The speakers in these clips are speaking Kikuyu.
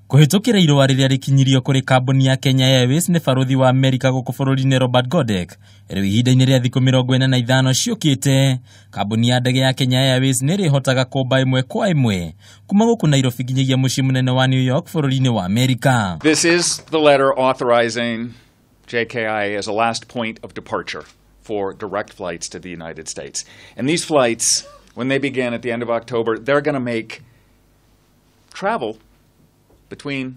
Kũhĩtũkĩra irũa rĩrĩa rĩkinyirio kũrĩ kambuni ya Kenya Airways nĩ barũthi wa Amerika gũkũ bũrũri-inĩ Robert Godek, rĩu ihinda-inĩ rĩa thikũ 45 ciũkĩte, kambuni ya ndege ya Kenya Airways nĩ ĩrĩhotaga kũmba ĩmwe kwa ĩmwe kuma gũkũ Nairobi nginyagia mũciĩ mũnene wa New York bũrũri-inĩ wa Amerika. This is the letter authorizing JKIA as a last point of departure for direct flights to the United States. And these flights, when they begin at the end of October, they're going to make travel between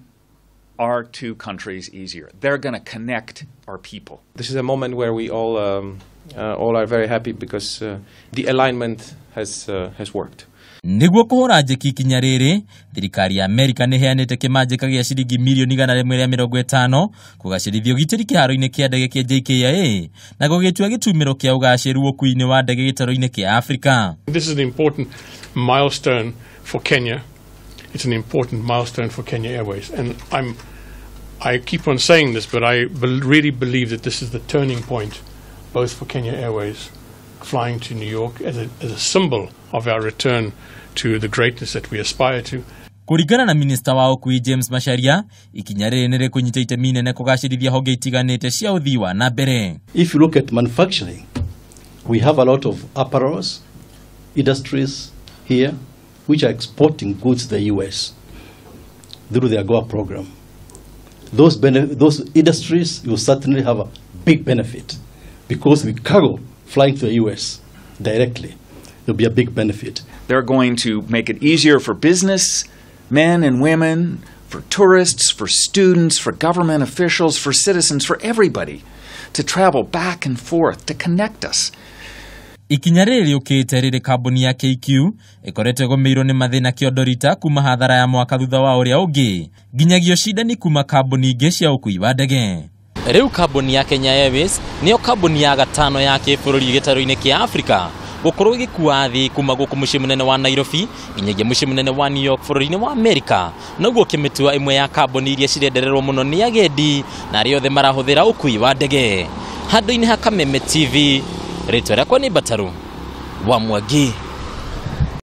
our two countries easier. They're going to connect our people. This is a moment where we all are very happy because the alignment has worked. Nĩguo kũhũra njeki ikinya rĩrĩ, thirikari ya Amerika nĩ ĩheanĩte kĩmanjĩka gĩa ciringi mirioni 150 kũgacĩrithia ũgitĩri kĩharo-inĩ kĩa ndege kĩa JKIA na gũgĩtua gĩtumĩro kĩa ũgacĩru ũkuui-inĩ wa ndege gĩtarũ-inĩ kĩa Afrika. This is an important milestone for Kenya. It's an important milestone for Kenya Airways. And I keep on saying this, but I really believe that this is the turning point, both for Kenya Airways flying to New York as a symbol of our return to the greatness that we aspire to. Kũringana na minista wa ũkuui James Macharia, ikinya rĩrĩ nĩ rĩkũnyita itemi inene kũgacĩrithia honge itiganĩte cia ũthii wa na mbere. If you look at manufacturing, we have a lot of apparels, industries here, which are exporting goods to the US through the AGOA program. Those industries will certainly have a big benefit because with cargo flying to the US directly, there'll be a big benefit. They're going to make it easier for business men and women, for tourists, for students, for government officials, for citizens, for everybody to travel back and forth, to connect us. Ikinya rĩrĩ rĩũkĩte rĩrĩ kambuni ya KQ ĩkoretwo ĩgũmĩirwo nĩ mathĩna kĩondorita kuma hathara ya mwaka thutha wa ũrĩa ũngĩ nginyagia ũcindani kuma kambuni ingĩ cia ũkuui wa ndege. Rĩu kambuni ya Kenya Airways nĩyo kambuni ya gatano ya kĩbũrũri gĩtarũ-inĩ kĩa Afrika gũkorwo ĩgĩkua athii kuma gũkũ mũciĩ mũnene wa Nairobi nginyagia mũciĩ mũnene wa New York bũrũri-inĩ wa Amerika, noguo kĩmĩtua ĩmwe ya kambuni iria cirendererwo mũno nĩ agendi na arĩa othe marahũthĩra ũkuui wa ndege. Handũ-inĩ ha Kameme TV, rĩtwa rĩakwa nĩ Mbataru wa Mwangi.